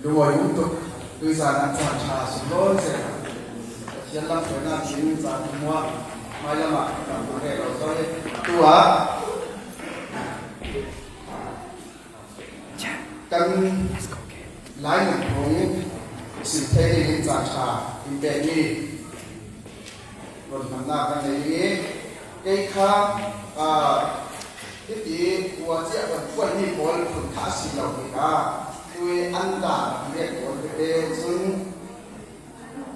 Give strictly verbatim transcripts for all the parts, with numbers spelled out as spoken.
Ruai um tuk, tuizan ah caan ṭha sung lawn zel. Pathian lam tuaina thim caan hmuah, hmai lamah kan hmuh reh lo zaw hi. Tu ah kan Lai Nunphung sim thei dingin caan ṭha in pek mi rawn hmanna kan nei ding i, kei kha, aa, hiti kua ciah rawn kuai mi pawl phun kha a si lo hi kha, tui an dan an riak pawl te te chun,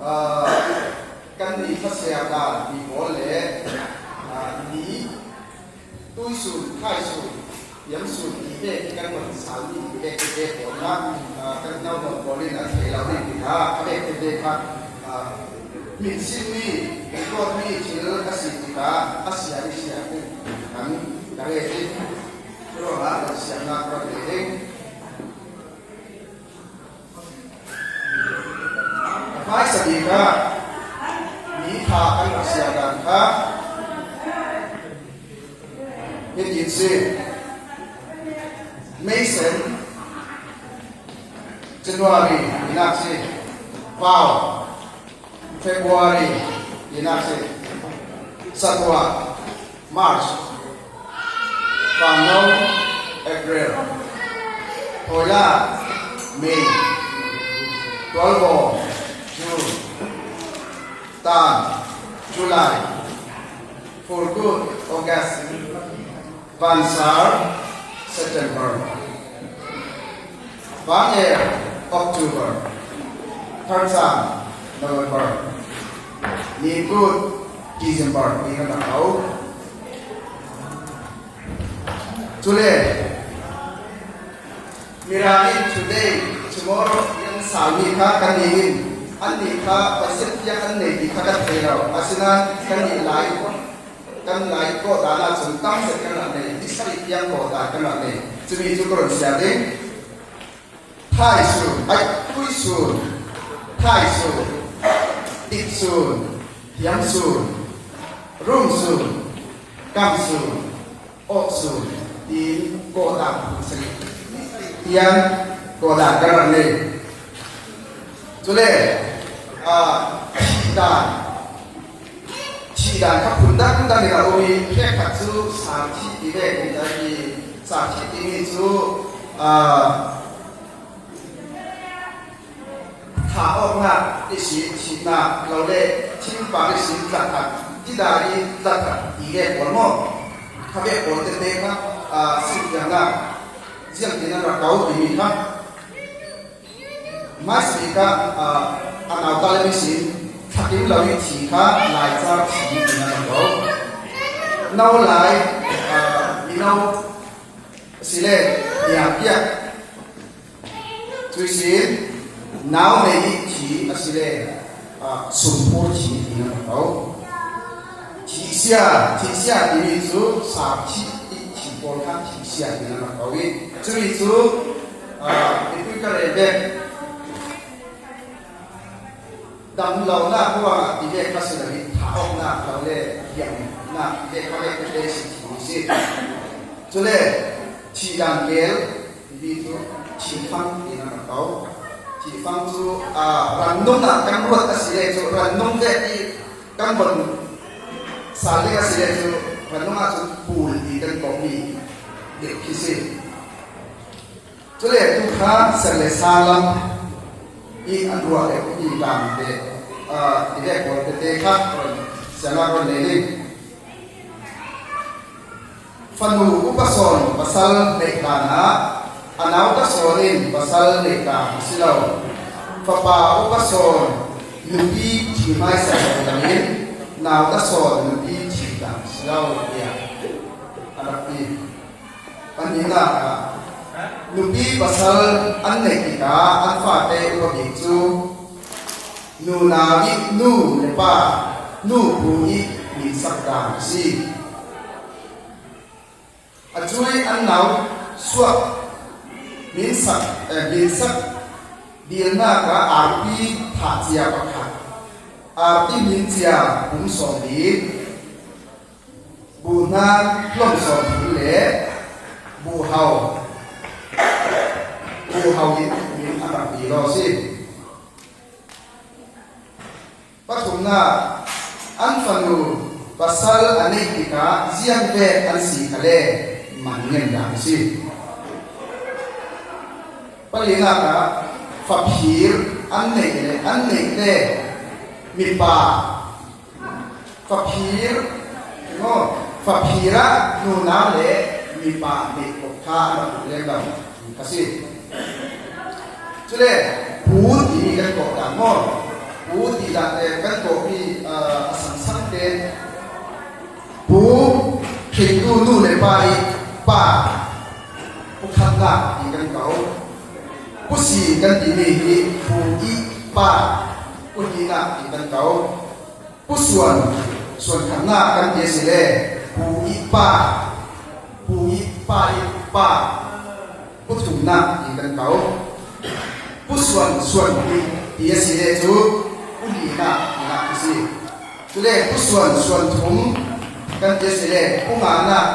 aa, kan ni kha sia dan mi pawl le, aa, ni Tuisun, thaisun, hiamsun tih vel hi kan rawn sal mi tih vel te pawl kha, aa, kan naunuam pawl in an thei lo ding tih kha, a vel te vel kha, aa, min sin mi, record mi thil a si tih kha, a siam i siam ding kan ka ret ding. Churuangah kan siamna ka rawn nei ding. Hmaisa bik ah mi ṭha kan rak siam dan kha hitin si. Meisen, January, tinak si. Vau, February, tinak si. Satua, March. Fangno, April. Hawila, May. Tualbaw, June. Tan, July. Furgut, August. Vansar, September. Vangel, October. Tharchan, November. Ninkut, December, tiin kan rak ko. Chule, Mirang in today, tomorrow, kan sal mi kha kan ni in, anni kha Pasian piak an nei ti kha kan thei lo. Asinan kan ni lai kan lai kawh dan ah chun tam zet kan rak nei, ni sarih piak kawh dan kan rak nei. Chumi chu ka rawn siam ding. Thaisun, ai, tuisun, thaisun, itsun, hiamsun, rumsun, kamsun, awksun, tiin kawh dan phun sarih, ni sarih tiang kawh dan kan rak nei. Chule, aa, thih dan, thih dan kha phun dang dang in a um i, hrekkhat chu sap thih ti vel in a ti, sap thih timi chu, aa, thah awknak ihsin thihnak lo le thingpang ihsin tlathak, tidai tlathak ti vel pawl maw? Kha vel pawl tete kha, aa, sihfiangnak ziangtin an rak ko timi kha. Hmaisa bik ah, aa, a nauta le mihring thlakim lo i thi kha laichar thi tiin an rak ko. No lai, aa, mino a si le, niam piak. Chu ihsin, nau nei i thi a si le, aa, sumphur thi tiin an rak ko. Thihsia, thihsia timi chu sap thih i thi pawl kha thihsia tiin an rak ko i. Chumi chu, aa, mipui ka rel vel. Damlonak ruangah ti vel kha si lo i, thah awknak lo le hiamnak ti vel kha vel tete si ti si. Chule, thih dan kel, timi chu thihfang tiin an rak ko. Thihfang chu, aa, rannung ah kan ruat a si le chu, rannung vel i kan von sal ding a si le chu, rannung ah chu pul ti kan kawh mi deuh khi si. Chule tu kha ser le sang lam i an ruah le i dan te, aa, ti vel pawl tete kha rawn siamna rawn nei ding. Fanu upa sawn pasal neih dan ah, a nauta sawn in pasal neih dan a si lo. Fapa upa sawn nupi thi hmaisa lo dangin, nauta sawn nupi thi dan a si lo, tiah a rak ti. Pahnihnak ah, nupi pasal an neih tikah an fate upa bik chu nunau i nu le pa, nu pu i minsak dan a si. A cu i an nau suak minsak, eh, minsak dilnak ah arpi thah cia pakhat, arpi min cia kum sawm li, buhna hlawm sawm thum le buhau, buhau in min a rak ti law Na, an fanu pasal a neih tikah ziangvek an si kha le man ngen dah a si. Palinak ah faphir an neih le, an neih le mipa, faphir, no, faphir ah nunau le mipa neih kha a rak lem lo a si. Cule pu timi kan kawh dan maw? Pu ti dan, eh, kan kawhmi, ah, a sangsangte pu, hringtu nu le pa i pa, pu khatnak ti kan ko. Pu si kan timi hi pu i pa, pu hnihnak ti kan ko. Pu suan, suan khatnak kan ti a si le pu i pa, pu i pa i pa, pu thumnak ti kan ko. Pu suan, suan ti, ti a si le cu pu lihnak tinak a si. Cule pu suan, suan thum kan ti a si le pu nganak,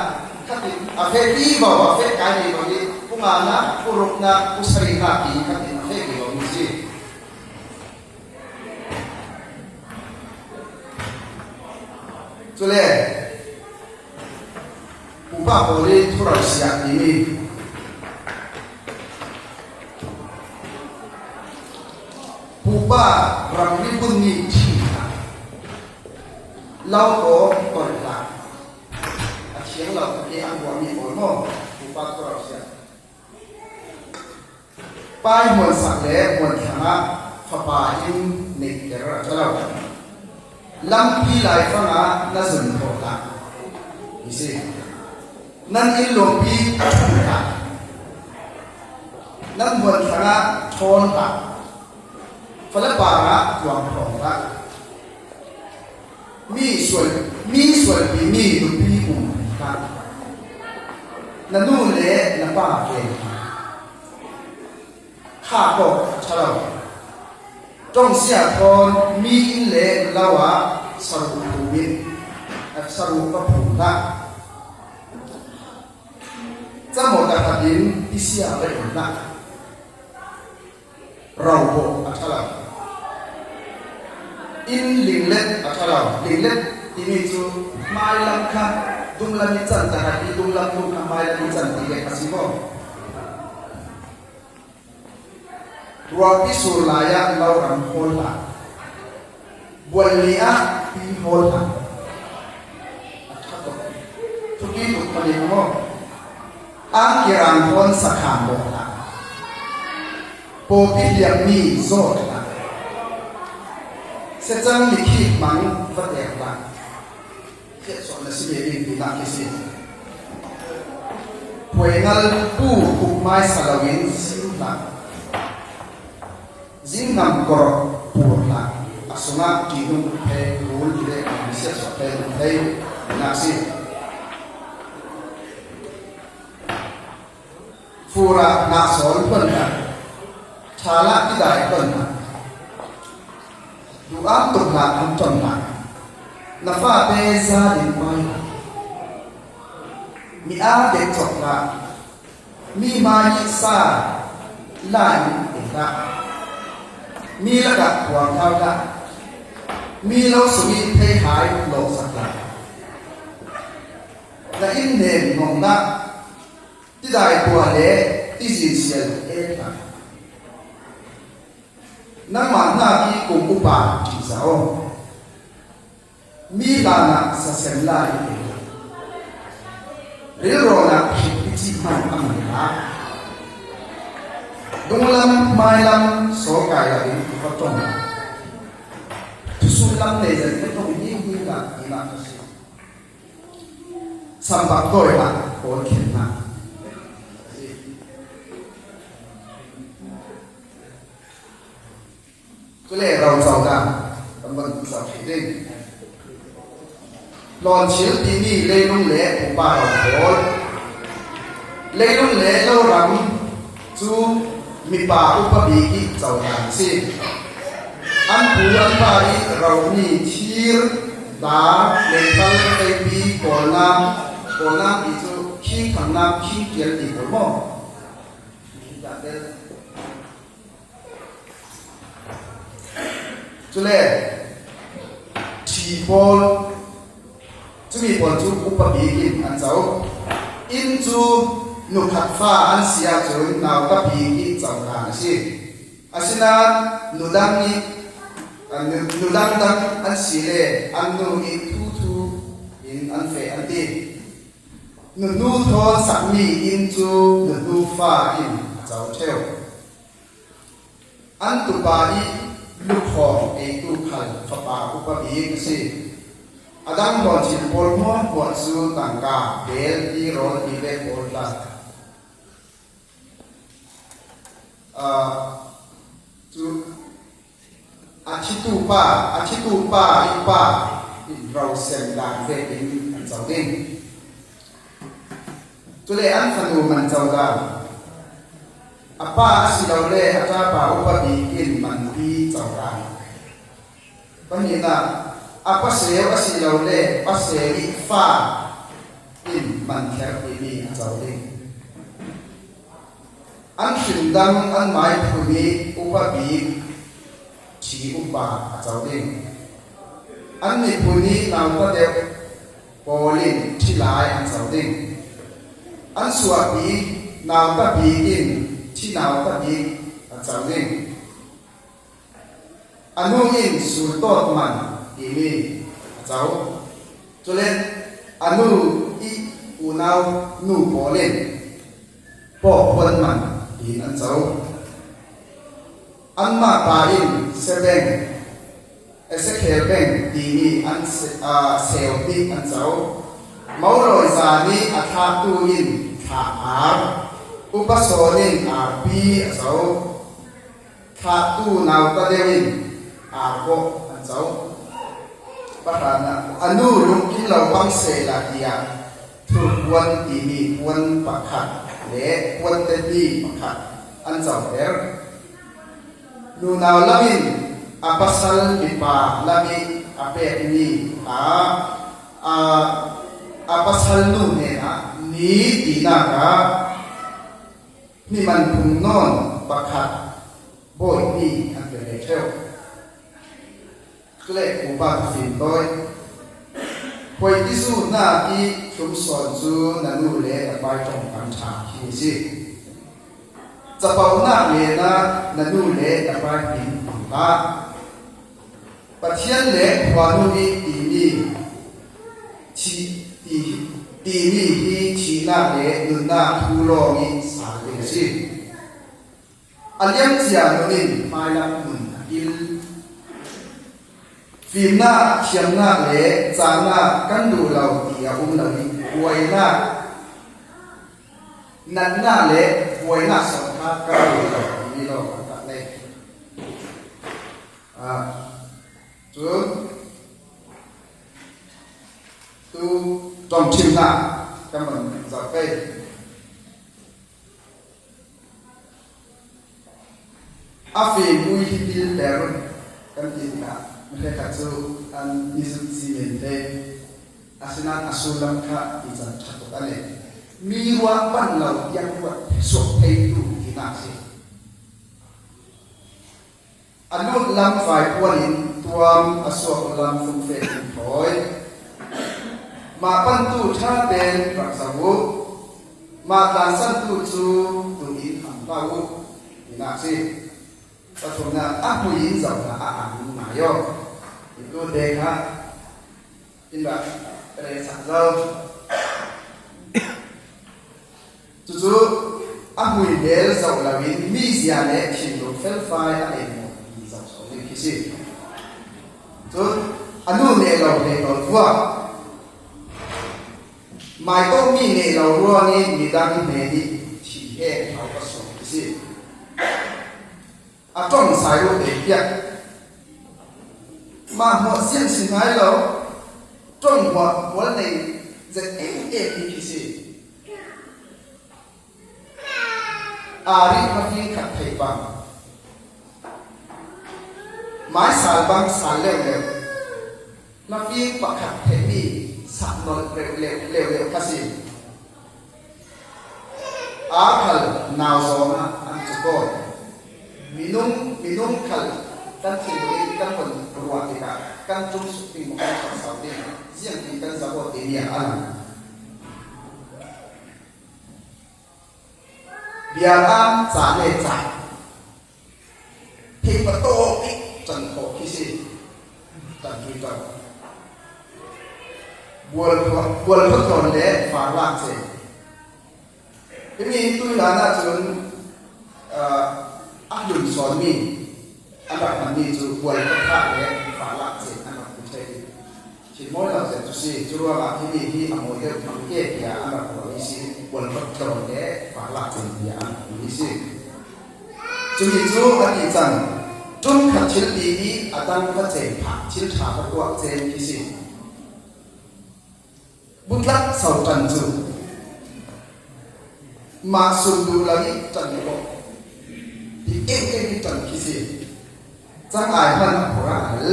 khat in a feh vivo, a feh kai vivo hi pu nganak, pu ruknak, pu sarihnak ti khat in a feh vivo mi si. Cule pupa pawl i thurau siah timi, pupa ramri bunmi thih hlah, lo tawh tolh hlah, a thiang lo khat i an buahmi pawl maw? Pupa thurau siah. Pa i hmuansak le hmuanthlang ah fapa in neihter a ṭha lo. Lampi laifang ah na zun thawh hlah, i si. Nan inn luangpi a ṭhum hlah. Nan hmuanthlang ah ṭhawn hlah. Fale par ah tuang hrawng hlah. Mi sual, mi sualpi mi nupi um hlah. Na nu le na pa ken hlah. Kha kawk a ṭha lo. Ṭongsia thawn mi inn le lo ah saruh phum in, saruh va phum hlah. Camawt a khat in tisia va in hlah. Raubaw a ṭha lo. Inn linglet a ṭha lo. Linglet timi cu hmailam kha dunglam i can, tahrapi dunglam tu kha hmailam i can ti le a si maw? Ruahpi sur lai ah lo ram hawl hlah. Bual li ah pi hawl hlah. A ṭha ko. Thupi tuk pahnih maw? Ang kirang thawn sakhan dawh hlah. Pawpi hliammi zawt hlah. Siacang mikhit hmang va tek hlah. Khiatsuah na si ve ding tinak khi si. Puai ngal pu kukmai sa loin sim hlah. Zingnam kawr pur hlah, a sungah ṭihnung phei, rul i reh, misiat suak phei, phei, nak si. Fur ah nak sawn hlonh hlah, ṭhal ah tidai hlonh hlah, duh am tuk hlah, an ṭam hlah, na fate za ding pai hlah, mi aa dek cawk hlah, mi hmai i sa la in in hlah, mi lakah puang hau hlah, mi lo sung i theihai lawhsak hlah, na inn hnen ngong hlah, tidai tua le tizin sial et hlah. Nangmah hnak i kum upa ṭihzah aw. Mi hlan ah sasem lai i pe. Rilrawn ah hrik i cih hmanh a man hlah. Dunglam hmailam saw kai lo in va ṭong hlah. Thusun lam nei zat in ṭong hi hi hlah, tinak a si. Sambak tawi hlah, kawl khen hlah. Cule roco dan kan von co hrih ding. Hlawnchil timi leilung le upa ro pawl. Leilung le lo ram cu mipa upa bik i codan a si. An pu an pa i romi thir, dar, meithal, teipi, kawlnam, kawlnam ti cu khingthang nam, khingṭial ti pawl maw? Cule, ṭhi pawl, cumi pawl cu upa bik in an co. Inn cu nu khat fa an si ahcun nauta bik i co hlan a si. Asinain nu dang i, nu, nu dangdang an si le an nu i thuthu in an feh an ti. Nuhnu thawn sakmi inn cu nuhnu fa in a co ṭheu. An tupa i lukhawng eitu khal fapa upa bik a si. A dang hlawn thil pawl hmuahhmuah cu tangka, bel, ti, rawl, ti le pawl tla. Aa, cu a thitu pa, a thitu pa i pa in rosem dan vekin an co ding. Cule an fanu man co dan. A pa asilole a ṭapa upa bik in manpi co dan. Pahnihnak, a paseu asilole paseu i fa in manther timi a co ding. An hrimdang an maiphun i upa bik ṭhi upa a co ding. An miphun i nauta deuh pawl in ṭhilai an co ding. An suahpi nauta bik in ṭhi nauta bik a co ding. A nu in sultawt man timi a co. Cule a nu i unau nu pawl in pawhpuan man tiin an co. Anmah pa in sebeng, Esekhel beng timi an se-, aa, seu nih an co. Molawi zan i a thlahtu in thlah ar, upa sawn in arpi a co. Thlahtu nauta deuh in argawh an co. Pahrannak, a nu lungkim lo pang sehla tiah thurpuan timi puan pakhat le puan tehni pakhat an coter. Nunau lam in a pasal mipa lam i a pekmi kha, aa, a pasal nu hnenah ni tinak ah hmiman phung nawn pakhat bawi hnih an pe ve ṭheu. Cule upa ka fim tawi. Khuaitizu hna i thlum sawn cu na nu le na pa i ṭongkam ṭha khi a si. Capauhnak lenah na nu le na pa i hmin hmang hlah. Pathian le khuanu i timi, thi, ti, timi hi thihnak le nunnak thu lawng i sal ding a si. A liamcia nun in hmailak nun a kil. Fimnak, thiamnak le cahnak kan duh lo ti a um lo i, buainak, natnak le buainak sawng kha kan duh lo timi lawng kan rak nei. Ah, cun tu ṭongṭhimnak kan van zoh pei. A fimui hi pilter kan ti tikah, mi hrekkhat cu an i zumh si men te, asinain a sullam kha i can ṭha tuk a nei. Mi ruah pan lo tiang ruat suak theitu tinak si. A lut lam vaipuan in tuam, a suak lam fungfek in thawi. Mah pantu ṭha tein rak zoh u. Mah tlansantu cu tuh in hang hlah u, tinak si. Pathumnak, a hmui in zoh hna, a ang in ngai aw. Hi tu te kha in rak rel sak zo. Cucu a hmui hmel zoh loin mizia le thinlung felfai a ei maw ti zoh so ding khi si. Cun a nu neh lo hlei tawl vuak. Mai tawh mi neh lo ruang i midang hnen i thih he thau ka suak khi si. A ṭong sai lo te piak. Mah hmuah siang si ngai lo. Ṭong hmuah hmual nei zet em em hi khi si. Aa rih hmafing khat theih bang. Mai sal bang sal leuleu. Hmafing pakhat theihmi sak nolh reuh leuleu kha si. Aa khal nau zong ah an cuk aw. Minung, minung khal kan thinlung in kan von ruah tikah kan tum suk ding maw, kan tum sau ding, ziang ding kan za aw ti ni a lang. Bialam ca le ca. Thei pa tawk i can khawh khi si. Can tui tawk. Bual khuat, bual khuat tawn le fa lak se. Himi tui hlan ah cun, ah, a hlun sawn mi, a rak hman mi cu bual khuat le fa lak se a rak hmu thei. Thinmawi lo zet cu si, curuangah himi hi a mawi deuh hmang ke tiah an rak ruahmi si, bual khuat tawn le fa lak cin tiah an ruahmi si. Cumi cu a ti cang, ṭum khat thil ti i a dang va cen phah, thil ṭha va tuah cen khi si. Butlak so ṭan cu, mah sun duh lo i ṭan ko. Ti kengkeng i ṭan khi si. Cang ai hman a phur a hal.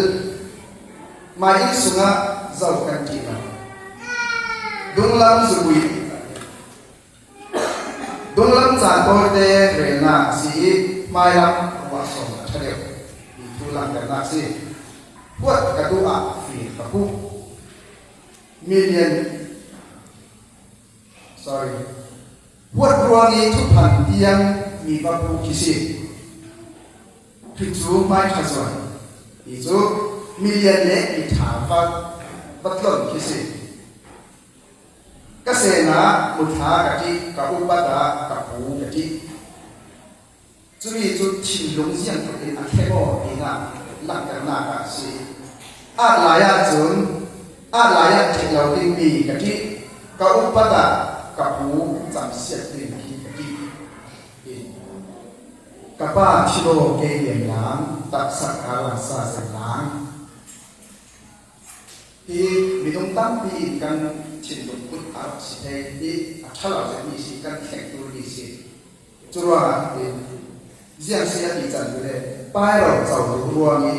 Mai inn sungah zo kan ṭih lo. Dunglam zubui. Dunglam caan tawite relnak a si i hmailam ruah sawm a ṭha deuh. Hi thu langhternak a si. Huat ka duh ah fir ka puh. Milian, sorry. Huat ruang i thuphan tiang mi va puh khi si. Khrih cu hmai ṭha zuan. Hi cu milian le mi ṭha va, va tlon khi si. Ka sen ah muthla ka ṭih, ka upat ah ka pu ka ṭih. Cumi cu thinlung ziangtluk in a thleng aw tinak langhternak ah a si. At lai ahcun, at lai ah ṭheh lo dingmi ka ṭih, ka upat ah ka pu camsiat ding khi ka ṭih. Ka pa thi law kei liam lang, taksa ka lansa zen lang. Hi minung tampi in kan thinlung kut a rak si thei i a ṭha lo zetmi si, kan thlengtu mi si. Curuangah hin ziang si a ti can tu le, pai ro co tu ruang i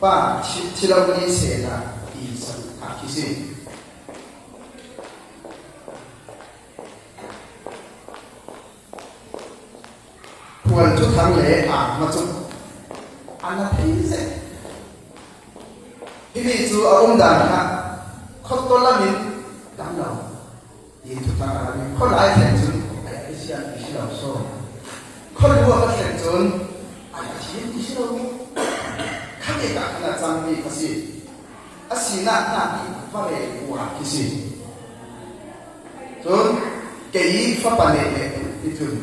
pa thi, thi lo ni sehla ti sa kha khi si. Khual thuthang le a hma cu a na thei zet. Himi cu a umdan kha khawtawlam in dam lo. Inn thuthang a rami khualai thlen cun, "Ai, a si an ti si lo saw." Khualu a va thlen cun, "Ai, a si an ti si lo." Kha te ka khan a cangmi a si. A sinak hna hi va rel uar khi si. Cun kei fapa nih le i tun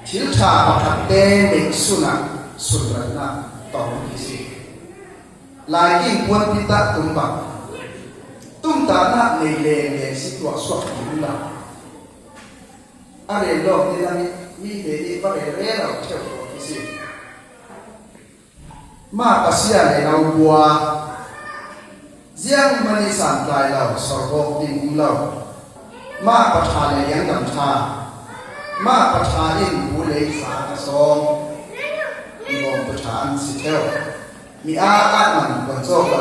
thil ṭha pakhat te neih sun ah sunratnak tong khi si. Laiking puanpi tah tum bak tumtahnak nei leng leng si tuah suak ding lo. A rel lawk ni dang i mi te nih va rel rel lo ṭheu khi si. Mah pasia le no bua, zianghman i santlai lo, sorhawk ding um lo. Mah paṭha le liangdam ṭha, mah paṭha in bu lei sa a sawm. Mi bawmtu ṭha an si ṭheu. Mi aa ahman kuan cawk lo.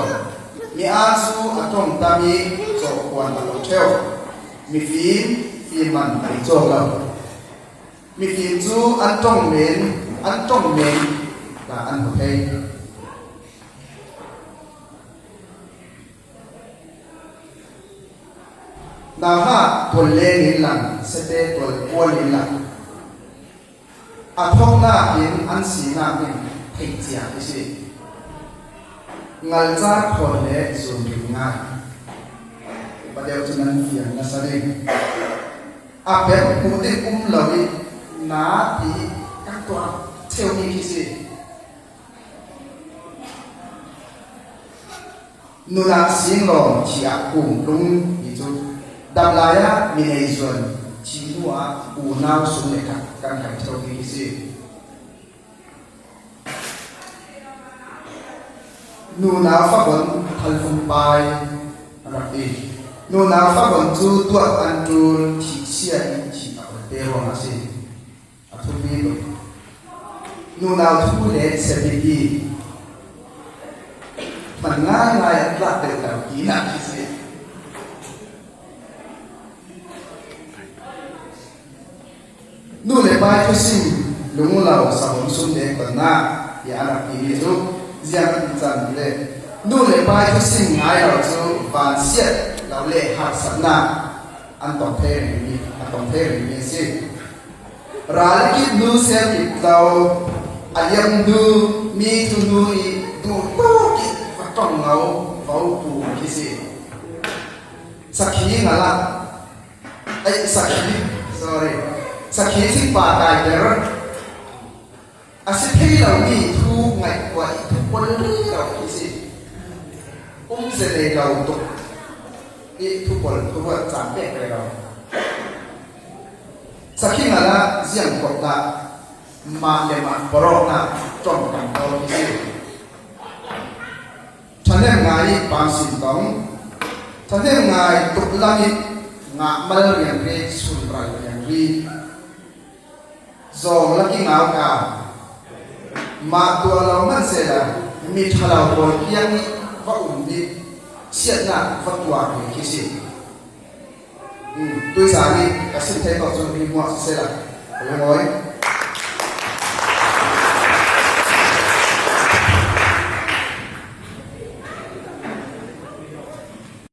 Mi aa cu a ṭong tam i cawk kuan a lo ṭheu. Mifim fim man a i cawk lo. Mifim cu an ṭong men, an ṭong men dah an hmu thei. Nauhak tual leng in lang, sete tual kual in lang, a thawknak in an sinak in theih cia a si. Ngalca khawn le zumring ngai. Padeu cu nan fiang nasa ding. A pek hmuh ding um lo i na ti kan tuah cheu mi khi si. Nunau singlawm thi ah kung tlung mi cu dam lai ah mi nei zuan thi hnu ah unau sum le khat kan kai ṭheu mi khi si. Nunau fabon thalfung pai a rak ti. Nunau fabon cu tuat an ṭul thih sia in thih a kolte ruangah a si. A thupi tuk. Nunau thu le sepiti hman ngaingai a tlak deuh lo tinak khi si. Nu le pa i thusim lung lo, sahom sum deng tonnak tiah a rak timi cu ziang a ti cang le Nu le pa i thusim ngai lo cu vansiat lo le harsatnak an tong thei rihmi, a tong thei rihmi a si. Ral i kip nu sel kip lo, a liam nu, mi thu nu i duh tuk i va ṭong lo, va pu khi si. Sakhi ngalah, ai, sakhi, sorry, sakhi thingpa kai ter. A si thei lomi thu ngaihtuah i thu pol lo khi si. Um se nei lo tuk i thu pol thu ruat caan pek ve lo. Sakhi ngalah ziang kop dah mah le mah porok dah ṭong kam lo khi si. Ṭhahnem ngai i pang sin tong. Ṭhahnem ngai tuk lam i ngah mal riangri, sun ral riangri. Zawng lak i ngau ka. Mah tuah lo man sehla, mi ṭha lo pawl kiang i va um dih, siatnak va tuak ve khi si. Hmm, tuizan i ka sim thei tawk cun mi hmuah sisehla, ka lungawi.